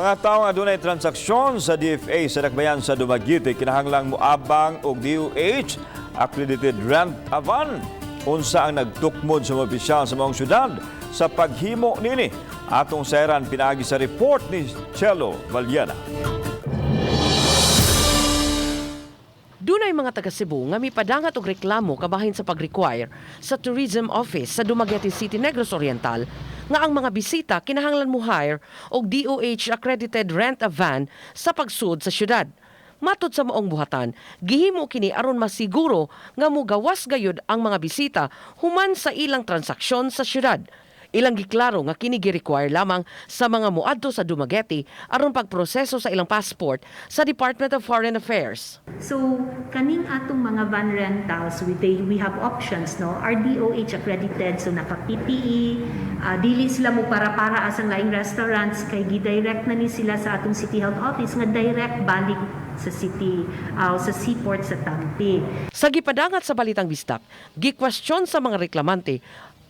Mga tawo nga dunay transaksyon sa DFA sa dakbayan sa Dumaguete kinahanglang moabang og DOH accredited rent a van. Unsa ang nagtukmod sa mga opisyal sa maong syudad sa paghimo nini? Atong sayran pinaagi sa report ni Chelo Valiana. Dunay mga taga Cebu nga mipadangat og reklamo kabahin sa pag-require sa Tourism Office sa Dumaguete City, Negros Oriental nga ang mga bisita kinahanglan mo hire og DOH accredited rent a van sa pagsud sa syudad. Matod sa maong buhatan, gihimo kini aron masiguro nga mugawas gayud ang mga bisita human sa ilang transaksyon sa syudad. Ilang giklaro nga kini gi-require lamang sa mga muadto sa Dumaguete aron pagproseso sa ilang passport sa Department of Foreign Affairs. So, kaning atong mga van rentals, we have options, no? Are DOH accredited, so naka-PPE, dili sila mo para-para asang laing restaurants, kay gi-direct na ni sila sa atong City Health Office nga direct balik sa city, sa seaport sa Tampi. Sa gipadangat sa Balitang Bisdak, gikwestiyon sa mga reklamante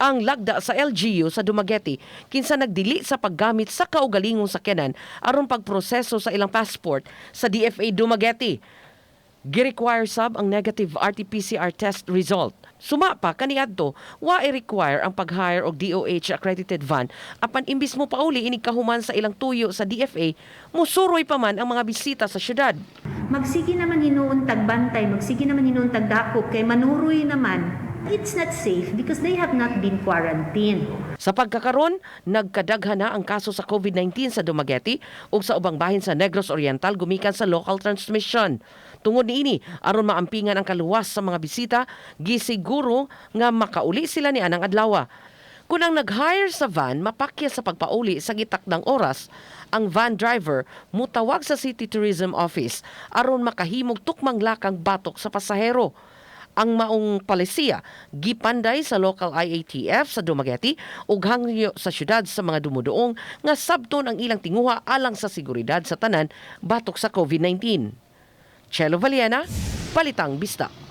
ang lagda sa LGU sa Dumaguete kinsa nagdili sa paggamit sa kaugalingong sakyanan aron pagproseso sa ilang passport sa DFA Dumaguete. Gi-require sab ang negative RT-PCR test result. Suma pa kaniadto, wa i-require ang pag-hire og DOH accredited van apan imbis mo pauli inig kahuman sa ilang tuyo sa DFA, musuroy pa man ang mga bisita sa syudad. Magsige naman hinuon tagbantay, magsige naman hinuon tagdakop, kay manuroy naman. It's not safe because they have not been quarantined. Sa pagkakaron, nagkadaghan na ang kaso sa COVID-19 sa Dumaguete ug sa ubang bahin sa Negros Oriental gumikan sa local transmission. Tungod niini, aron maampingan ang kaluwas sa mga bisita, gisiguro nga makauli sila ni anang adlaw. Kung ang nag-hire sa van mapakya sa pagpauli sa gitakdang oras, ang van driver mutawag sa City Tourism Office aron makahimog tukmang lakang batok sa pasahero. Ang maong palisiya gipanday sa local IATF sa Dumaguete ug hangyo sa syudad sa mga dumuduong nga sabton ang ilang tinguha alang sa seguridad sa tanan batok sa COVID-19. Chelo Valiena, Balitang Bisdak.